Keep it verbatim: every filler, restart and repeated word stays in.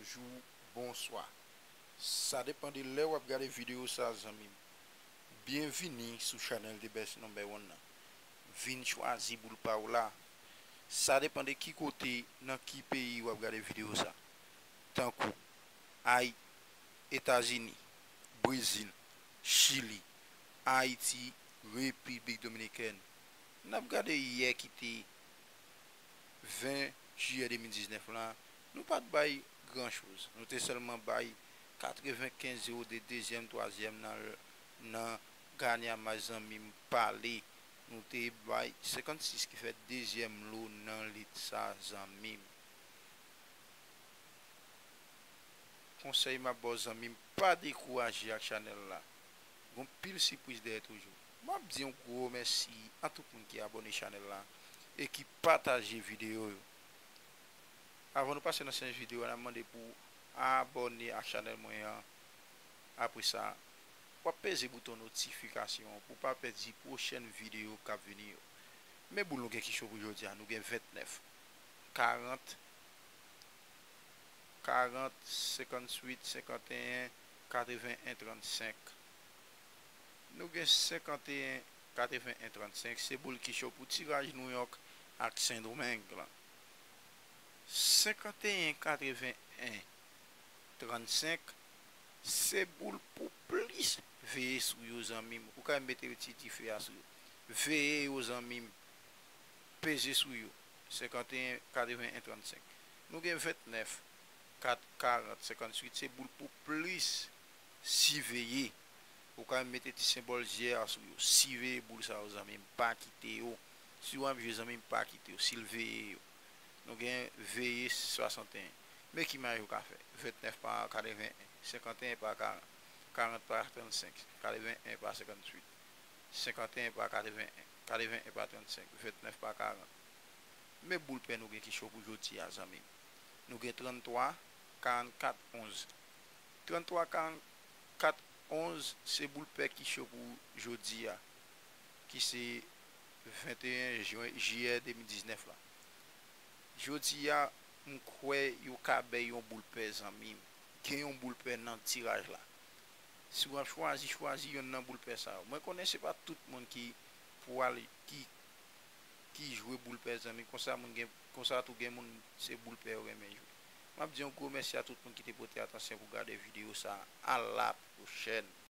Bonjou, bonswa. Sa depann de lè w ap gade videyo sa, zanmi m. Byenvini sou chanèl The Best Number One nan. Vin chwazi boul pa w la. Sa depann de ki kote, nan ki peyi w ap gade videyo sa. Tankou Ay-, Etazini, Brezil, Chili, Ayiti, Repiblik Dominikèn. N ap gade yè ki te ven jiyè de mil diznèf la, nou pa t bay gran choz. Nou te sèlman bay katrevenkenz zewo de dezyèm, twazyèm nan, nan Ganya May zanmi m pale. Nou te bay senkannsis ki fè dezyèm lo nan lit sa zanmi m. Konsèy m ap ba w zanmi m, pa dekouraje ak chanèl la. Gon pil sipriz dèyè toujou. M ap di yon gwo mèsi a tout moun ki abòne chanèl la e ki pataje videyo yo. Avan nou pase nan sens videyo a, n ap mande pou w abòne ak chanèl mwen an. Apre sa, w ap peze bouton notifikasyon an pou w pa pèdi pwochèn videyo k ap vini yo. Men boul nou gen ki cho pou jodi a, nou gen vennèf, karant, karant, senkantuit, senkanteyen, katreven, trannsenk. Nou gen senkanteyen, katreven, trannsenk. Se boul ki cho pou tiraj Nouyòk ak Sendomeng lan. Senkanteyen, katreven, trannsenk. Se boul pou plis veye sou yo, zanmi m. Ou ka mete ti dife a sou yo. Veye yo, zanmi m. Peze sou yo. Senkanteyen, katreven, trannsenk. Nou gen vennèf, kat, karant, senkantuit. Se boul pou plis siveye. Ou ka mete ti senbòl zyè a sou yo. Siveye boul sa yo, zanmi m. Pa kite yo. Si w ap jwe, zanmi m, pa kite yo. Siveye yo. Nou gen veye swasanteyen. Men ki maj ou ka fè. Vennèf pa katreven, senkanteyen pa karant, karant pa trannsenk, katreven pa senkantuit, senkanteyen pa katreven, katreven pa trannsenk, vennèf pa karant. Men boul pè nou gen ki cho pou jodi a, zanmi m. Nou gen tranntwa, karannkat, onz. Tranntwa, karannkat, onz, se boul pè ki cho pou jodi a, ki se venteyen jen, jiyè de mil diznèf la. Jodi a, m kwè yo ka bay yon boul pè, zanmi m. Gen yon boul pè nan tiraj la. Si w ap chwazi, chwazi yonn nan boul pè sa yo. Mwen konnen se pa tout moun ki pwal, ki, ki jwe boul pè, zanmi. Konsa moun gen, konsa tou gen moun se boul pè yo renmen jwe. M ap di yon gwo mèsi a tout moun ki te pote atansyon pou gade videyo sa a. A la pwochèn.